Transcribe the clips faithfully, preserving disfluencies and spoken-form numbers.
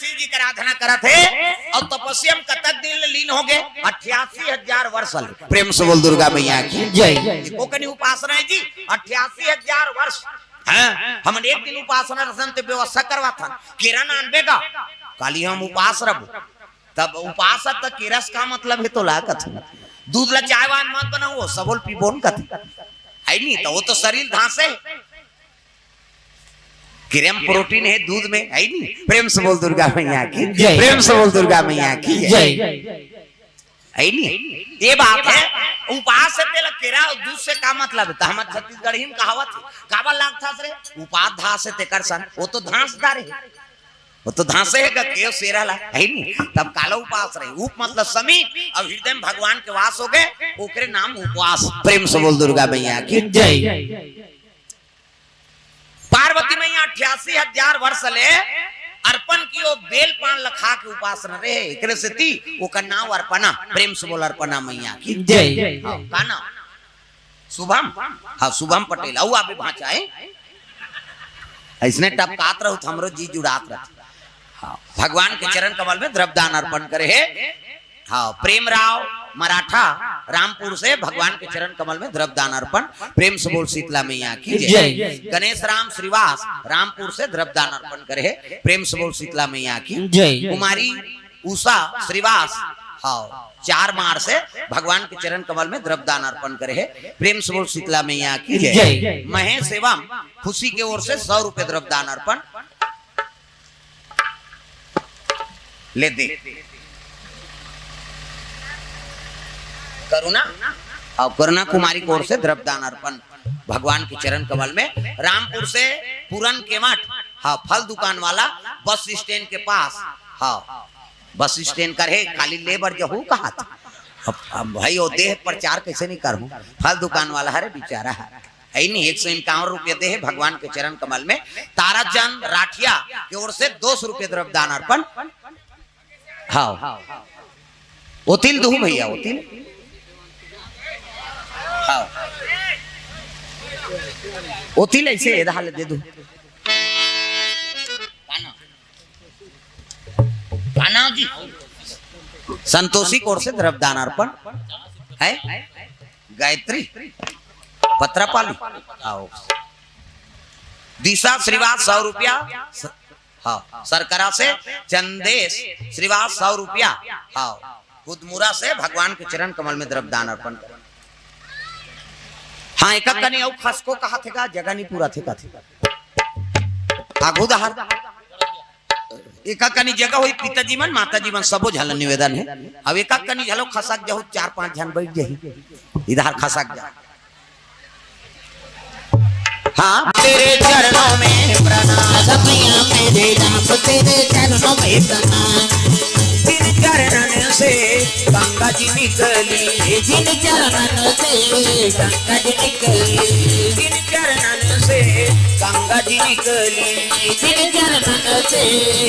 शिव जी के आराधना करत हे अउ तपस्या में कतक दिन ले लीन हो गे? अट्ठासी हजार वर्ष ले। प्रेम से बोल दुर्गा मैया की जय। एको कनी उपासना हे जी, अट्ठासी हजार वर्ष। हाँ, हमन एक दिन उपासना रसन ते व्यवस्था करवाथन, केरा नानबे गा, काली हम उपास रहबो। तब उपास त केरा से का मतलब हे तोला कथे? दूध ला चाय वान मत बनाओ, सबो ल पीबो न कथे। हे नी, त वो तो शरीर धांसे। केरा में प्रोटीन हे दूध में, हे नी? प्रेम से बोल दुर्गा मैया की जय। प्रेम से बोल दुर्गा मैया की जय। हे नी? ये बात हे, उपास हे तेला केरा अउ दूध से का मतलब हे? त हमर छत्तीसगढ़ी में कहावत हे, काबर लागथस रे? उपास धांस हे तेकर सन, वो तो धांस डारे हे। वो तो धांसे हे गा केरा सेरा ला, हे नी? तब काला उपास रही। उप मतलब समीप, अउ हृदय में भगवान के वास हो गे, ओकरे नाम उपवास। प्रेम से बोल दुर्गा मैया की जय। पार्वती मैया अट्ठासी हजार वर्ष ले अर्पण कियो, बेल पान ल खा के उपास न रहे, एकरे सेती ओकर नाम अर्पणा। प्रेम से बोल अर्पणा मैया की जय। हाँ, का नाम? शुभम? हाँ, शुभम पटेल। अउ आबे भांचा हे। अइसने टपकात रहू त हमरो जी जुड़ात रहत। हाँ, भगवान के चरण कमल में द्रव्य दान अर्पण करे हे। हाँ, प्रेम राव मराठा रामपुर से भगवान के चरण कमल में द्रव्य दान अर्पण। प्रेम से बोल शीतला मैया की जय। जय। गणेश राम श्रीवास रामपुर से द्रव्य दान अर्पण करे हे। प्रेम से बोल शीतला मैया की जय। कुमारी उषा श्रीवास, हाँ, चार मार से भगवान के चरण कमल में द्रव्य दान अर्पण करे हे। प्रेम से बोल शीतला मैया की जय। जय। महेश एवं खुशी के ओर से सौ रुपये द्रव्य दान अर्पण। ले दे। करुणा, हाँ, करुणा कुमारी की ओर से द्रव्य दान अर्पण भगवान के चरण कमल में। रामपुर से पूरन केवट, हाँ, फल दुकान वाला, बस स्टैंड के पास, हाँ, बस स्टैंड करे हे, काली ले बर जहू कहाथे। अब, अब भाई, वो देह प्रचार कइसे नहीं करहूँ? फल दुकान वाला हरे बेचारा, हे नी, एक सौ इक्यावन रुपये दे हे भगवान के चरण कमल में। ताराचंद राठिया के ओर से दो सौ रुपये द्रव्य दान अर्पण। हाँ, ओती ल दुहू भैया, ओती ल। हाँ, ओती ल अइसे एदहा ले दे दुहू। का नाम जी? संतोषी के ओर से द्रव्य दान अर्पण हे। गायत्री पत्रापाली, आओ। दिशा श्रीवास सौ रुपया, स-, हाँ, सरकरा से चंदेश श्रीवास सौ रुपया, हाँ, कुदमुरा से भगवान के चरण कमल में द्रव्य दान अर्पण करें। हाँ, एका कनी अउ खसको कहाथे गा, जगह नहीं पूरा थे, कथे। आगू दहार। एका कनी जगह होई, पिताजी मन, माताजी मन, सबो झन ल निवेदन हे। अब एका कनी झलो खसक जाहू, चार पांच झन बइठ जाही, इधर खसक जा। हाँ, तेरे चरणों में प्रणाम। मैया मेरे राम, तेरे चरणों में प्रणाम। जिन चरणन से गंगा जी निकली, जिन चरणन से गंगा जी निकली, जिन चरणन से गंगा जी निकली, जिन चरणन से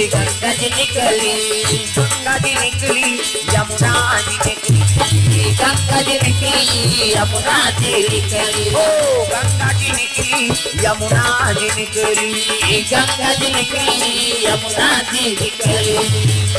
गंगा जी निकली, गंगा जी निकली, यमुना जी निकली, गंगा जी निकली, यमुना जी निकली, ओ गंगा जी निकली, यमुना जी निकली, गंगा जी निकली, यमुना जी निकली।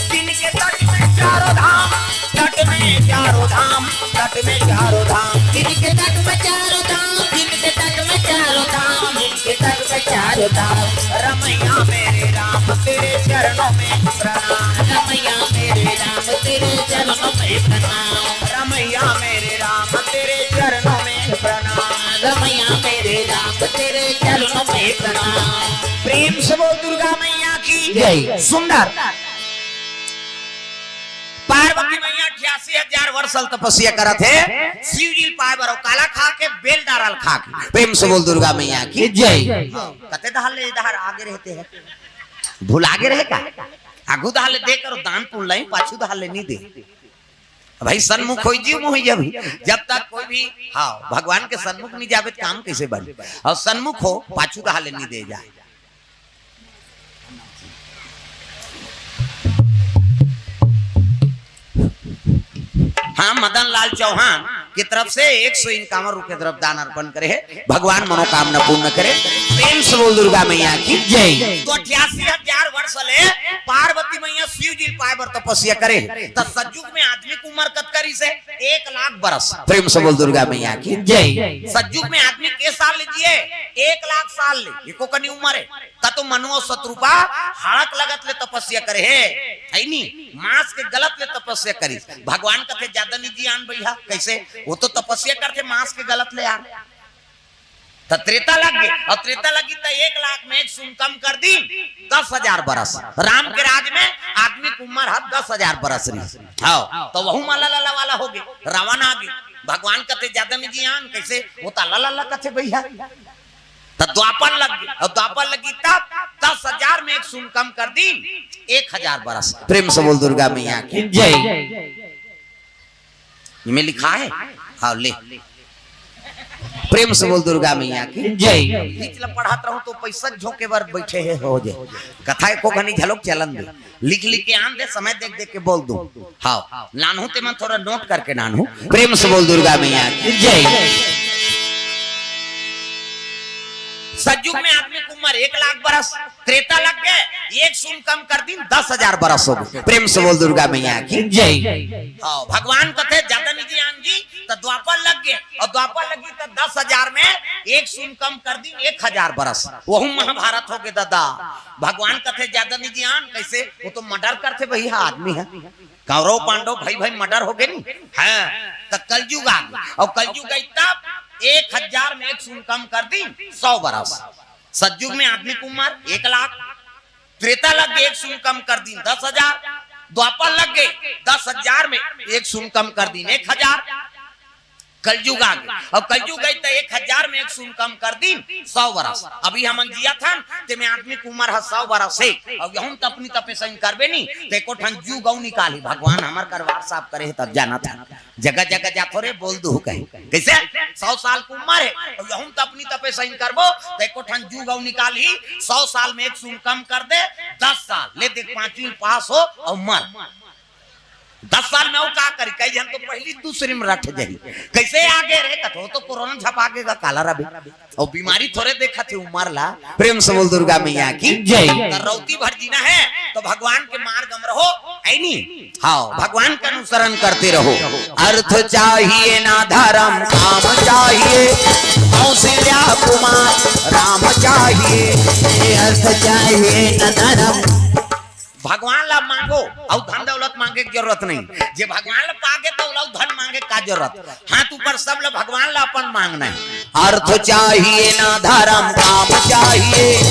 जिनके तट में चारों धाम, तट में चारों धाम, तट में चारों धाम। जिनके तट में चारों धाम, जिनके तट में चारों धाम, जिनके तट में चारों धाम। रमैया मेरे राम, तेरे चरणों में प्रणाम। रमैया मेरे राम, तेरे चरणों में प्रणाम। रमैया मेरे राम, तेरे चरणों में प्रणाम। रमैया मेरे राम, तेरे चरणों में प्रणाम। प्रेम से बोल दुर्गा मैया की जय। सुंदर। पार्वती मैया अट्ठासी हजार वर्ष ल तपस्या करत हे, शिव जी ल पाए बर, अउ काला खा के, बेल डारा ल खा के। प्रेम से बोल दुर्गा मैया की जय। हाँ, कते दहार ले इधर आगे रहते हैं, भुला गे रहे का? आगू दहार ले दे करो दान पुण्य लाई, पाछू दहार ले नहीं दे। भाई सन्मुख होई जीव मोहि जाबी। जब तक कोई भी, हाँ, भगवान के सन्मुख नहीं जाबे त काम कैसे बने? अउ सन्मुख हो, पाछू दहार ले नहीं दे जाए। हाँ, मदन लाल चौहान की तरफ से एक सौ इक्यावन रुपये द्रव्य दान अर्पण करे हे। भगवान मनोकामना पूर्ण करे। प्रेम से बोल दुर्गा मैया की जय। तो अट्ठासी हजार वर्ष ले पार्वती मैया तपस्या करे। त सतयुग में आदमी के उम्र कतका रिहिसे? एक लाख बरस। प्रेम से बोल दुर्गा मैया की जय। सतयुग में आदमी के साल ले जिए? एक लाख साल ले, एको कनी उम्र हे। त तो मनु अउ शतरूपा हड़क लगत ले तपस्या करे हे, हे नी? मांस के गलत ले तपस्या करिस। भगवान कथे, "ज्यादा नी जियान भैया।" कइसे? वो तो तपस्या करथे मांस के गलत ले यार। त त्रेता लग गे, अउ त्रेता लगी त एक लाख में एक शून्य कम कर दीन, दस हजार बरस। राम के राज में आदमी के उम्र ह दस हजार बरस रहिस। हव, त वहू म लला वाला हो गे, रावण आ गे। भगवान कथे, "ज्यादा नी जियान।" कइसे? वो त लला कथे भैया। त द्वापर लग गे, अउ द्वापर लगी तब दस हजार में एक शून्य कम कर दीन, एक हजार बरस। प्रेम से बोल दुर्गा मैया की जय। इमे लिखा हे? हव, ले। प्रेम से बोल दुर्गा मैया की जय। बीच ल पढ़त रहूं त पइसा झोंके बर बइठे हे, हो जाय। कथा एको घनी घलोक चलन दे। लिख लिख के आन दे, समय देख देख के बोल दूं। हव, नानहू ते मन थोरा नोट करके नानहू। प्रेम से बोल दुर्गा मैया की जय। सतयुग में आदमी के उम्र एक लाख बरस, त्रेता लग गे, एक शून्य कम कर दीन, दस हजार बरस हो गे। प्रेम से बोल दुर्गा मैया की जय। हव, भगवान कथे, "ज्यादा नी जियान जी।" त द्वापर लग गे, अउ द्वापर लगी त दस हजार में एक शून्य कम कर दीन, एक हजार बरस। वहू महाभारत हो गे ददा। भगवान कथे, "ज्यादा नी जियान।" कइसे? वो तो murder करथे भैया आदमी ह। कौरव पांडव भाई भाई murder हो गे नी। हव, त कलयुग आ गे, अउ कलयुग आई तब एक हजार में एक शून्य कम कर दीन, सौ बरस। सतयुग में आदमी के उम्र एक लाख, त्रेता लग गे, एक शून्य कम कर दीन, दस हजार। द्वापर लग गे, दस हजार में एक शून्य कम कर दीन, एक हजार। कलयुग आ गे, अउ कलयुग आई त एक हजार में एक शून्य कम कर दीन, सौ बरस। अभी हमन जियत हन, तेमे आदमी के उम्र ह सौ बरस हे, अउ यहू म त अपनी तपे सही करबे नी, त एको ठन जुग अउ निकालही, भगवान हमर करवार साफ करे हे, तब जानत हन। जगह जगह जाथो रे, बोल दूहू कहे। कइसे? सौ साल के उम्र हे, अउ यहू म त अपनी तपे सही करबो, त एको ठन जुग अउ निकालही, सौ साल में एक शून्य कम कर दे, दस साल ले देख, पांचवी में पास हो अउ मर। दस साल में अउ का करी? कई झन तो पहिली दूसरी में रट जाही। कइसे आगे रे? कथो तो कोरोना झपा गे गा, काला रबे। अउ बीमारी थोरे देखत हे उमर ला। प्रेम से बोल दुर्गा मैया की जय। त रौती भर जीना हे त भगवान के मार्ग म रहो, हे नी? हव, भगवान का अनुसरण करते रहो। अर्थ चाहिए ना धर्म, काम चाहिए। कौशल्या कुमार राम चाहिए। अर्थ चाहिए ना धर्म। भगवान ला मांगो, अउ धन दौलत मांगे के जरूरत नहीं। जे भगवान ला पागे त ओला अउ धन मांगे का जरूरत? हाथ ऊपर, सब ला भगवान ला अपन मांगना हे। अर्थ चाहिए ना धर्म, काम चाहिए।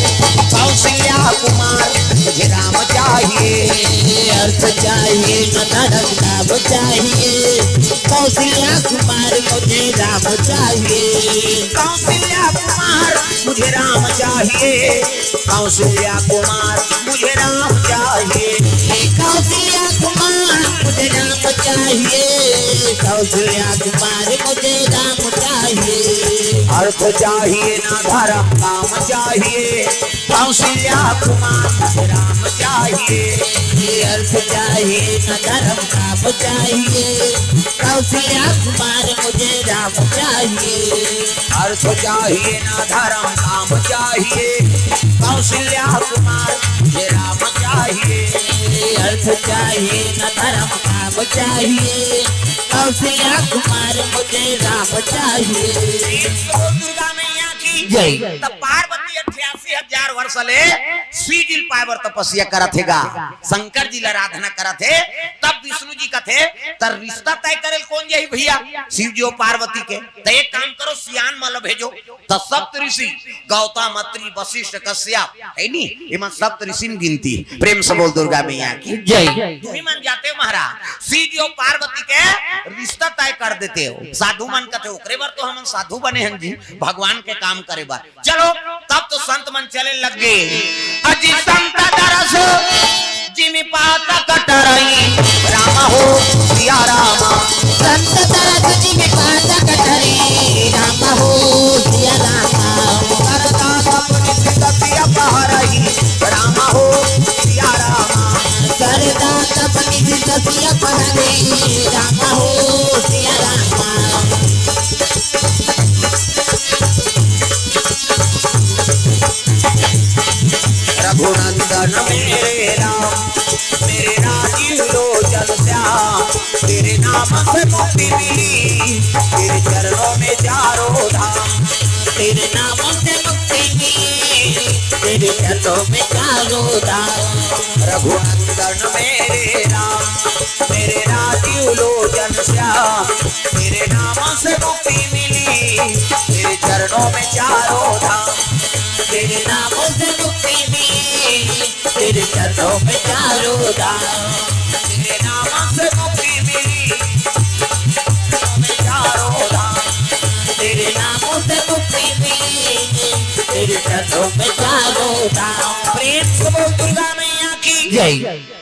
कौशल्या कुमार मुझे राम चाहिए। अर्थ चाहिए ना धर्म, काम चाहिए। कौशल्या कुमार मुझे राम चाहिए। कौशल्या कुमार मुझे राम चाहिए। कौशल्या कुमार मुझे राम चाहिए। हे कौशल्या कुमार मुझे राम चाहिए। कौशल्या कुमार मुझे राम चाहिए। अर्थ चाहिए ना धर्म, काम चाहिए। कौशल्या कुमार मुझे राम चाहिए। हे अर्थ चाहिए ना धर्म, काम चाहिए। कौशल्या कुमार मुझे राम चाहिए। अर्थ चाहिए ना धर्म, काम चाहिए। कौशल्या कुमार मुझे राम चाहिए। अर्थ चाहिए ना धर्म, काम चाहिए। कौशल्या कुमार मुझे राम चाहिए। प्रेम से बोल दुर्गा मैया की जय। त पार्वती अट्ठासी हजार वर्ष ले शिव जी ल पाए बर तपस्या करत हे गा, शंकर जी ल आराधना करत हे। तब विष्णु जी कथे, "त रिश्ता तय करे ल कोन जाही भैया?" शिव जी अउ पार्वती के। त एक काम करो, सियान मन ल भेजो। त सप्त ऋषि, गौतम, अत्रि, वशिष्ठ, कश्यप, हे नी? एमन सप्त ऋषि म गिनती। प्रेम से बोल दुर्गा मैया की जय। तुही मन जाते हो महाराज, शिव जी अउ पार्वती के रिश्ता तय कर देते हो। साधु मन कथे, "ओकरे बर तो हमन साधु बने हन जी, भगवान के काम करे बर।" चलो, तब तो संत मन चले लग गे। अजी संत दरस जिमि पातक टरई, राम हो सिया राम। संत दरस जिमि पातक टरई, राम हो सिया राम। करता तप नित तपिया पहरई, राम हो सिया राम। करता तप नित तपिया पहरई, राम हो सिया राम। रघुनंदन मेरे राम, मेरे राजीव लोचन। तेरे नाम से मुक्ति मिली, तेरे चरणों में चारों धाम। तेरे नाम से मुक्ति मिली, तेरे चरणों में चारों धाम। रघुनंदन मेरे राम, मेरे राजीव लोचन श्याम। तेरे नाम से मुक्ति मिली, तेरे चरणों में चारों धाम। तेरे नाम से मुक्ति मिली, तेरे चरणों में चारों धाम। तेरे नाम से मुक्ति मिली, तेरे चरणों में चारों धाम। तेरे नाम से मुक्ति मिली, तेरे चरणों में चारों धाम। प्रेम से बोल दुर्गा मैया की जय।